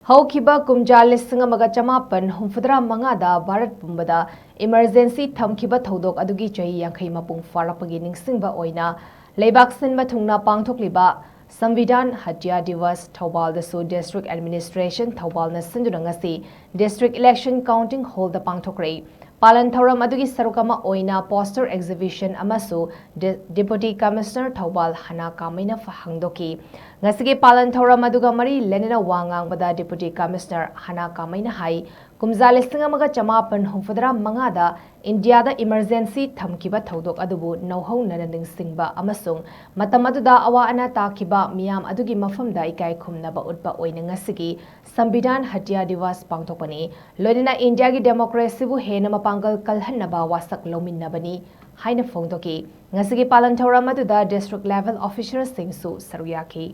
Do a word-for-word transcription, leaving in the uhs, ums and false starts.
ꯍꯧꯈꯤꯕ ꯀꯨꯝꯖꯥ ꯂꯤꯁꯤꯡ ꯑꯃꯒ ꯆꯃꯥꯄꯟ ꯍꯨꯝꯐꯨꯇꯔꯥ ꯃꯉꯥꯗ ꯚꯥꯔꯠ ꯄꯨꯝꯕꯗ emergency ꯊꯝꯈꯤꯕ ꯊꯧꯗꯣꯛ ꯑꯗꯨꯒꯤ ꯆꯍꯤ ꯌꯥꯡꯈꯩ ꯃꯄꯨꯡ ꯐꯥꯔꯛꯄꯒꯤ ꯅꯤꯡꯁꯤꯡꯕ ꯑꯣꯏꯅ ꯂꯩꯕꯥꯛ ꯁꯤꯟꯕ ꯊꯨꯡꯅ ꯄꯥꯡꯊꯣꯛꯂꯤꯕ Samvidhan Hatya Diwas ꯊꯧꯕꯥꯜꯗꯁꯨ District Administration ꯊꯧꯕꯥꯜꯅ ꯁꯤꯟꯗꯨꯅ ꯉꯁꯤ District Election Counting Hallꯗ ꯄꯥꯡꯊꯣꯛꯈ꯭ꯔꯦ꯫ ꯄꯥꯂꯟ ꯊꯧꯔꯝ ꯑꯗꯨꯒꯤ ꯁꯔꯨꯛ ꯑꯃ ꯑꯣꯏꯅ poster exhibition ꯑꯃꯁꯨ ꯗꯤ-, Deputy Commissioner ꯊꯧꯕꯥꯜ ꯍꯅꯥ ꯀꯥꯃꯩꯅ ꯐ-, ꯍꯥꯡꯗꯣꯛꯈꯤ꯫ ꯉꯁꯤꯒꯤ ꯄꯥꯂꯟ ꯊꯧꯔꯝ ꯑꯗꯨꯒ ꯃꯔꯤ ꯂꯩꯅꯅ ꯋꯥ ꯉꯥꯡꯕꯗ Deputy Commissioner ꯍꯅꯥ ꯀꯥꯃꯩꯅ ꯍꯥꯏ, ꯀꯨꯝꯖꯥ ꯂꯤꯁꯤꯡ ꯑꯃꯒ ꯆꯃꯥꯄꯟ ꯍꯨꯝꯐꯨꯇꯔꯥ ꯃꯉꯥꯗ ꯏꯟꯗꯤꯌꯥꯗ emergency ꯊꯝꯈꯤꯕ ꯊꯧꯗꯣꯛ ꯑꯗꯨꯕꯨ ꯅꯧꯍꯧꯅꯅ ꯅꯤꯡꯁꯤꯡꯕ ꯑꯃꯁꯨꯡ ꯃꯇꯝ ꯑꯗꯨꯗ ꯑꯋꯥ ꯑꯅꯥ ꯇꯥꯈꯤꯕ ꯃꯤꯌꯥꯝ ꯑꯗꯨꯒꯤ ꯃꯐꯝꯗ ꯏꯀꯥꯏ ꯈꯨꯝꯅꯕ ꯎꯠꯄ ꯑꯣꯏꯅ ꯉꯁꯤꯒꯤ Samvidhan Hatya Diwas ꯄꯥꯡꯊꯣꯛꯄꯅꯤ꯫ ꯂꯣꯏꯅꯅ ꯏꯟꯗꯤꯌꯥꯒꯤ democracyꯕꯨ ꯍꯦꯟꯅ ꯃꯄꯥꯡꯒꯜ ꯀꯜꯍꯟꯅꯕ ꯋꯥꯁꯛ ꯂꯧꯃꯤꯟꯅꯕꯅꯤ ꯍꯥꯏꯅ ꯐꯣꯡꯗꯣꯛꯈꯤ꯫ ꯉꯁꯤꯒꯤ ꯄꯥꯂꯟ ꯊꯧꯔꯝ ꯑꯗꯨꯗ district level officerꯁꯤꯡꯁꯨ ꯁꯔꯨꯛ ꯌꯥꯈꯤ꯫